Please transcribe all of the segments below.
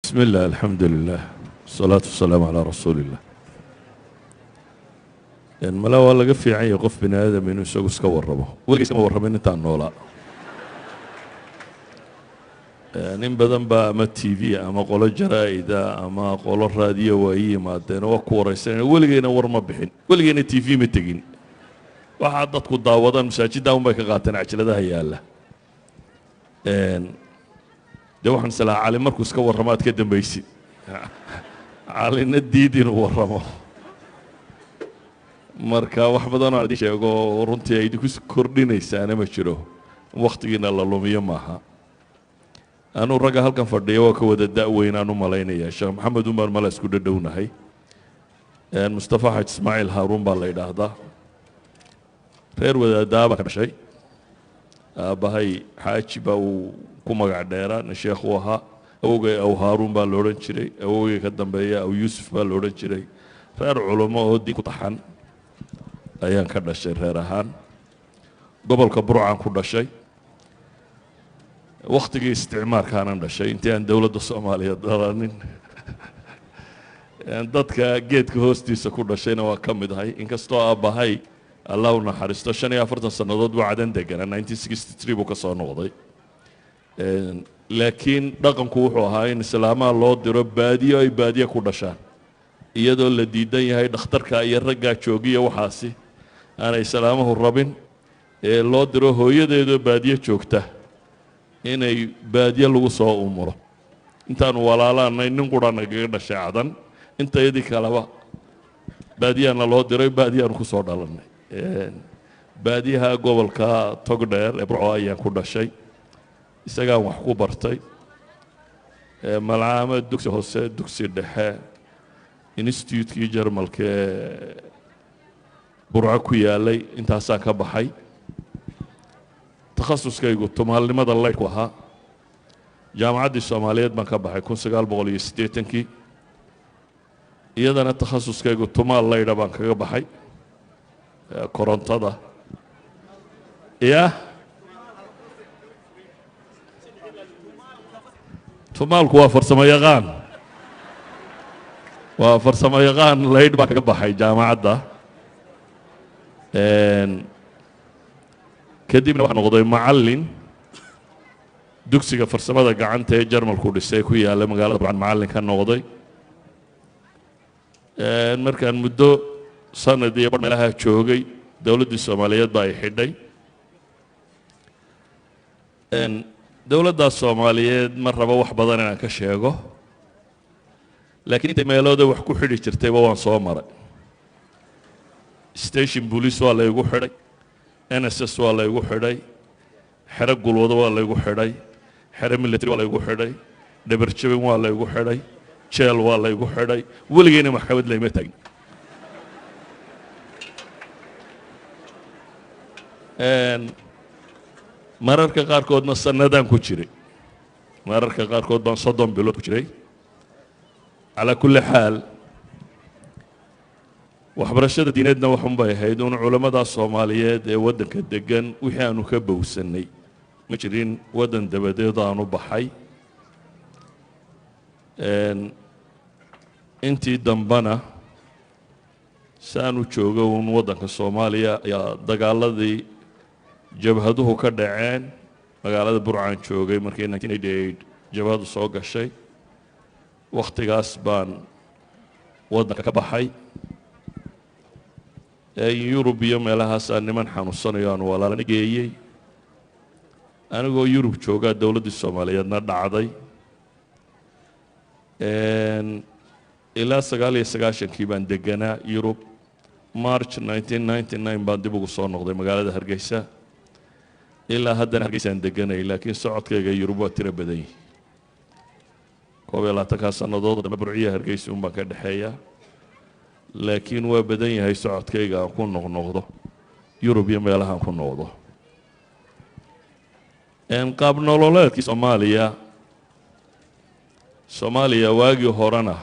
Bismi illah, alxamdu lilah, wasalaatu wasalaamu calaa rasuuli illah. Mala waa laga fiican yahay qof bini aadam inuu isagu iska warramo. Weligay iskama warramin intaan noolaa. Nin badan baa ama TV ama qolo jaraa-ida ama qolo raadiyo waa ii yimaadeen oo waa ku waraysanayna. Weligeyna war ma bixin, weligeyna TV ma tegin. Waxaa dadku daawadaan masaajidda un bay ka qaateen cajaladaha yaalla. Dee waxaan islahaa Cali markuu iska warramo aad ka dambaysid. Calina diid inuu warramo. Marka wax badanoo idin sheego runtii ay idinku kordhinaysaana ma jiro, wakhtigiina la lumiyo maaha. Anuu ragga halkan fadhiya waa ka wada da-weyn aan u malaynaya. Sheekh Maxamed umar mala isku dhadhownahay. Mustafa Xaj Ismaaciil Haaruun baa la yidhaahdaa. Reer wadaadaa baa ka dhashay. Aabbahay Xaaji baa uu ku magac dheeraa, nin sheekh uu ahaa. Awogay Aw Haaruun baa la odhan jiray, awogay ka dambeeya Aw Yuusuf baa la odhan jiray. Reer culummo oo diin ku taxan ayaan ka dhashay. Reer ahaan gobolka Burcaan ku dhashay, wakhtigii isticmaarkaanan dhashay, intii aan dowladda Soomaaliya dhalanin. Dadka geedka hoostiisa ku dhashayna waa ka mid ahay, inkastoo aabbahay, Allah u naxariisto, 45 sannadood buu Cadan deganaa, 1963 buu ka soo noqday. Laakiin dhaqanku wuxuu ahaa in islaamaha loo diro baadiyo, ay baadiye ku dhashaan, iyadoo la diidan yahay dhakhtarka iyo raggaa joogiya. Waxaasi aanay islaamahu rabin ee loo diro hooyadeedoo baadiye joogta inay baadiye lagu soo umuro. Intaanu walaalaanay nin qura nagaga dhashay Cadan, intayadii kaleba baadiyaana loo diray, baadiyaanu ku soo dhalannay. Baadiyaha gobolka Togdheer ee Burco ayaan ku dhashay, isagaan wax ku bartay malcaamad, dugsi hoose, dugsi dhexe, institutekii Jarmalka ee Burco ku yaalay intaasaan ka baxay. Takhasuskaygu tumaalnimada laydhku ahaa. Jaamacaddii Soomaaliyeed baan ka baxay 1980-kii, iyadana takhasuskaygu tumaal laydha baan kaga baxay, korontada ya. Tumaalku waa farsamo yaqaan, waa farsamo yaqaan. Laydh baan kaga baxay jaamacadda. Kadibna waxaa noqday macallin dugsiga farsamada gacanta ee Jarmalku dhisay ku yaalla magaalada Burcan, macallin ka noqday. Markaan muddo sanad iyo bar meelaha joogay, dowladdii Soomaaliyeed baa ay xidhay. Dowladdaas Soomaaliyeed ma rabo wax badan inaan ka sheego, laakiin intay meelooda wax ku xidhi jirtayba waan soo maray. Station police waa laygu xidhay, NSS waa laygu xidhay, xero gulwado waa laygu xidhay, xero military waa laygu xidhay, dhabarjabin waa laygu xidhay, jeel waa laygu xidhay. Weligeyna maxkamad layma taagin. Mararka qaarkoodna sanadaan ku jiray, mararka qaarkood baan 30 bilood ku jiray. Calaa kulli xaal, waxbarashada diineedna waxun bay ahayd un culammada Soomaaliyeed ee waddanka degan wixii aanu ka bowsannay. Ma jirin waddan dabadeed aanu baxay. Intii dambena saanu joogo uun waddanka Soomaaliya ayaa dagaaladii jabhaduhu ka dhaceen. Magaalada Burcaan joogay markii 1988 jabhadu soo gashay. Wakhtigaas baan waddanka ka baxay. Yurub iyo meelahaasaa niman xanuunsanayo aan walaalana geeyey. Anigoo Yurub joogaa dowladdii Soomaaliyeedna dhacday. Ilaa 99-kii baan deganaa Yurub. March 1999 baan dib ugu soo noqday magaalada Hargeysa. Ilaa haddana Hargeysaan deganay, laakiin socodkayga Yurub waa tiro badan yihi. 21-kaa sannadood dambe Burciya Hargeysa un baan ka dhexeeya, laakiin waa badan yahay socodkayga aan ku noqnoqdo Yurub iyo meelahaan ku noqdo. Qaab nololeedkii Soomaaliya waagii horena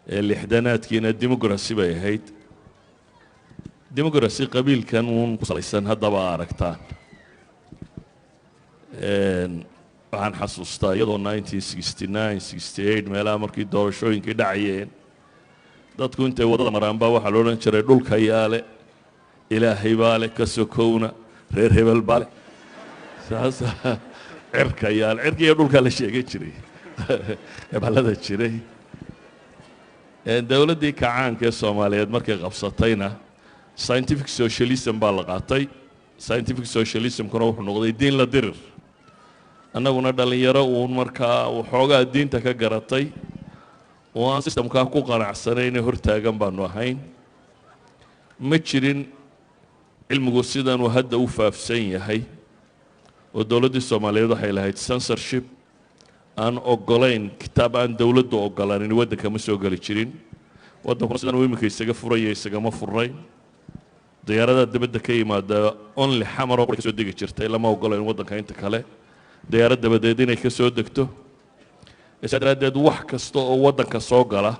ee lixdanaadkiina democracy bay ahayd, democracy qabiilkan uun ku salaysan. Haddaba aragtaan Waxaan xasuustaa iyadoo 1969, 68 meelaha markii doorashooyinkii dhacayeen, dadku intay waddada maraan baa waxaa la odhan jiray, "Dhulka yaale, Ilaahay baa le, ka sokowna reer hebel baa le, saasa cirka yaale." Cirka iyo dhulkaa la sheegan jiray, hebelada jiray. Dowladdii kacaanka ee Soomaaliyeed markay qabsatayna, scientific socialism baa la qaatay. Scientific socialismkuna wuxuu noqday diin la dirir. Annaguna dhallinyaro uun markaa waxoogaa diinta ka garatay oo aan systemkaa ku qanacsanayne hortaagan baanu ahayn. Ma jirin cilmigu sidanuu hadda u faafsan yahay, oo dowladdii Soomaaliyeed waxay lahayd censorship aan ogolayn. Kitaab aan dowladdu ogolaanin waddanka ma soo geli jirin. Waddankuna sidan uu iminka isaga furaya isagama furnayn. Diyaaradaha dibadda ka yimaada only Xamaroo ka soo degi jirtay. Lama ogolayn waddanka inta kale diyaarad dabadeed inay ka soo degto. Saa daraaddeed wax kasta oo waddanka soo gala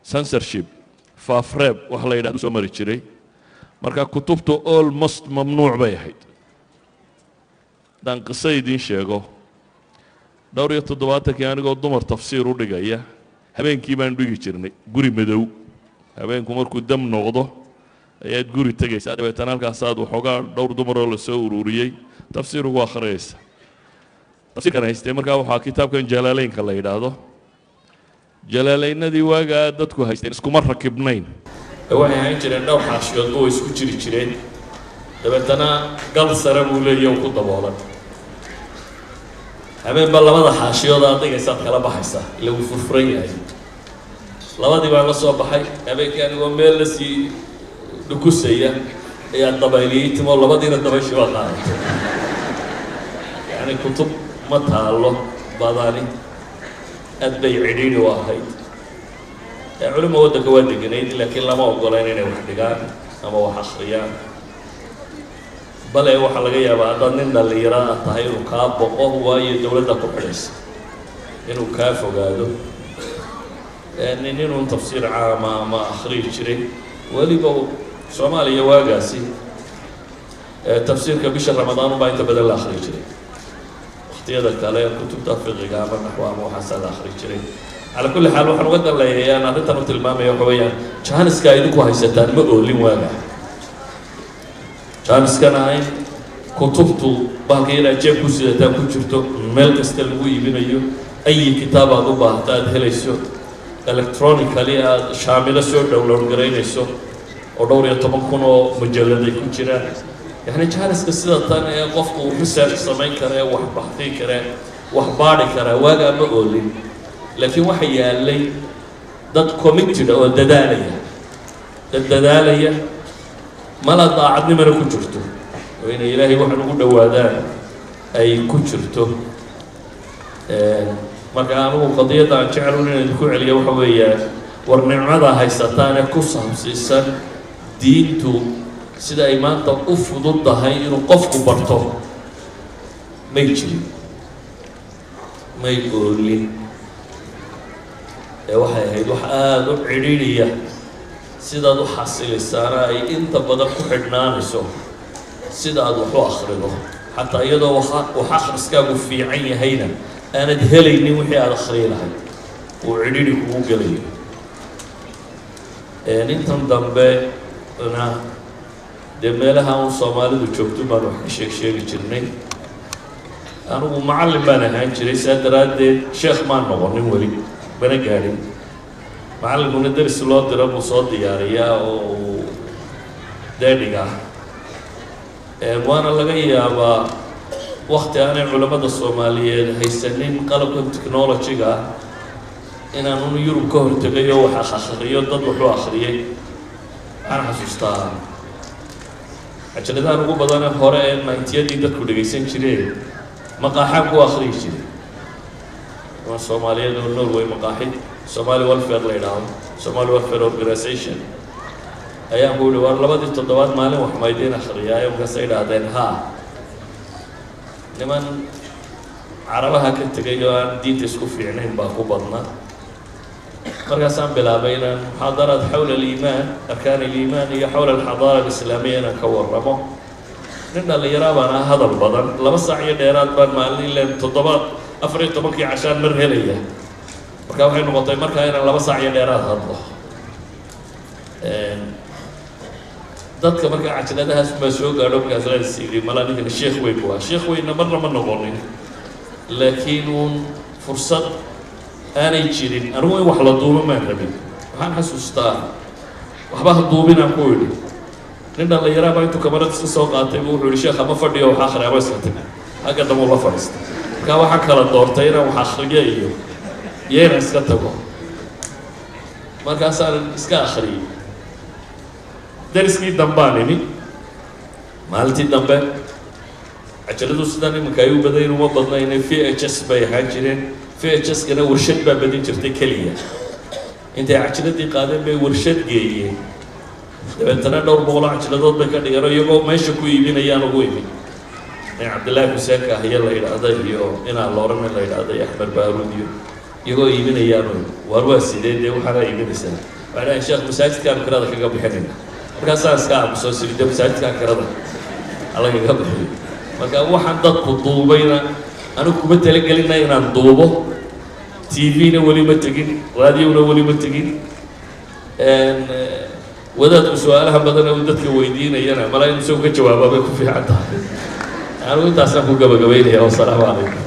censorship, faafreeb wax la yidhahdo, soo mari jiray. Marka kutubtu almost mamnuuc bay ahayd. Haddaan qiso idiin sheego, dhowr iyo toddobaatankii anigoo dumar tafsiir u dhigaya, habeenkii baan dhigi jirnay guri madow. Habeenku markuu dam noqdo ayaad guri tegaysaa, dabeetana halkaasaad waxoogaa dhowr dumaroo lasoo ururiyey tafsiir ugu akhriyaysa. Tafsiirkan haystay markaa waxaa kitaabkan Jalaaleynka la yidhaahdo. Jalaaleynadii waagaa dadku haysteen iskuma rakibnayn, waxay ahaan jireen dhowr xaashiyoodba way isku jiri jireen. Dabeetana gal sare buu leeyahy ku daboolan. Habeen baa labada xaashiyood aad dhigaysaad kala baxaysaa, ila wuu furfuran yahay. Labadii baan la soo baxay habeenkii, anigoo meel lasii dhukusaya ayaa dabayliyey timo, labadiina dabayshii baa qaadatay. Yacni kutub ma taalo badani, aad bay cidhiidhi u ahayd. Culima waddanka waa deganayd, laakiin lama ogolayn inay wax dhigaan ama wax akhriyaan. Bale waxaa laga yaabaa haddaad nin dhallinyaro ah tahay inuu kaa boqo, waayo dowladda ku xidhaysa inuu kaa fogaado. Nin inuu tafsiir caama ama akhriyi jiray weliba Soomaaliya waagaasi tafsiirka bisha Ramadaan unbaa inta badan la akhriyi jiray. Waqtiyada kale kutubta fiqiga ama naxwa ama waxaasaa la akhriyi jiray. Calaa kulli xaal, waxaan uga danleeyay aan arrintan u tilmaamaya waxa weeyaan, jaaniska idinku haysataan ma oolin waaga. Jaaniskana in kutubtu bahalka inaad jeeb ku sidataan ku jirto, meel kasta lagu iibinayo, ayi kitaab aad u baahata aada helayso, electronically aada Shaamilo soo download garaynayso oo dhowr iyo toban kun oo mujalad ay ku jiraan. Yacni jaaniska sida tan ee qofku uu research samayn karee, wax baxfi karee, wax baadhi karaa, waagaa ma oolin. Laakiin waxa yaalay dad committed oo dadaalaya, dad dadaalaya, mala daacadnimana ku jirto oo inay Ilaahay waxan ugu dhowaadaan ay ku jirto. Marka anigu qadiyadda aan jecel inaan idinku celiyo waxa weeyaan, war nicmada haysataan ee ku saabsiisan diintu sida ay maanta u fudud tahay inuu qofku barto may jirin, may oolin. Ee waxay ahayd wax aada u cidhiidhiya, sidaad u xasilisaana ay inta badan ku xidhnaanayso sida aad wax u akhrido. Xataa iyadoo wax akhriskaagu fiican yahayna, aanad helaynin wixii aada akhriyi lahayd, uu cidhiidhi kugu gelayo. Intan dambe na dee meelaha un Soomaalidu joogto baan wax ka sheeg sheegi jirnay. Anigu macallin baan ahaan jiray, saa daraaddeed sheekh maan noqonin, weli mana gaadhin. Macallinkuna deris loo diro buu soo diyaariyaa oo uu dee dhigaa. Waana laga yaabaa wakti aanay culammada Soomaaliyeed haysanin qalabkan technology-ga ah inaan un Yurub ka hortegay oo wax akhriyo, dad wax u akhriyay. Waxaan xasuustaa cajaladahan ugu badane hore ee 90-yadii dadku dhegaysan jireen maqaaxaan ku akhriyi jiray. Niman Soomaaliyeed oo Norway maqaaxid Somali Welfare la yidhaahdo, Somali Welfare Organization, ayaan ku yihi, "War labadii toddobaad maalin wax maydiin akhriyaayo?" Markaasay idhaahdeen, "Haa." Niman Carabaha ka tegay oo aan diinta isku fiicnayn baa ku badnaa. Markaasaan bilaabay inaan muxaadaraad xawla aliimaan, arkaan aliimaan iyo xawla alxadaara alislaamiya inaan ka warramo. Nin dhallinyaraa baan ah, hadal badan. 2 saac iyo dheeraad baan maalin ileen toddobaad 14-kii cashaan mar helaya. Marka waxay noqotay markaa inaan 2 saac iyo dheeraad hadlo dadka. Markaa cajaladahaas baa soo gaadho. Markaas la is yidhi, malaa ninkani sheekh weyn bu ahaa. Sheekh weynna marna ma noqonin, laakiin uun fursad aanay jirin. Anigu in wax la duubo maan rabin. Waxaan xasuustaa, waxba ha duubinaan ku idhi. Nin dhallinyaraa baa intuu kamarad iska soo qaatay buu wuxuu yihi, "Sheekh, ama fadhiyo wax akhri ama iska tag." Xagga dambe ula fadhiistay. Markaa waxaan kala doortay inaan wax akhriyo iyo inaan iska tago. Markaasaan iska akhriyey. Dariskii dambaan imi maalintii dambe. Cajaladu sidaan iminka ay u badayn uma badnayne, VHS bay ahaan jireen. VHS kana warshad baa badin jirtay keliya. Intay cajaladii qaadeen bay warshad geeyeen. Dabeetana dhowr boqoloo cajiladood bay ka dhigeen oo iyagoo meesha ku iibinayaan ugu imi. Nin Cabdillaahi Xuseenka ahiyo la yidhaahda iyo inaa Loorane la yidhaahda iyo Axmed Baaruud iyo iyagoo iibinayaan. Waar, waa sidee dee waxaana iibinaysaa? Waxay dhahayn, "Sheekh, masaajidkaan kirada kaga bixinayna." Markaasaa iska aamuso siri, dee masaajidkaan kirada alagaga bixiyo. Marka waxaan dadku duubayna anigu kuma talagelina inaan duubo. TV-na weli ma tegin, raadiyona weli ma tegin. Wadaadku su-aalaha badan uu dadka weydiinayana malaa inu isagu ka jawaabaa bay ku fiican tahay. Anigu intaasaan ku gabagabaynaya. Wasalaamu calaykum.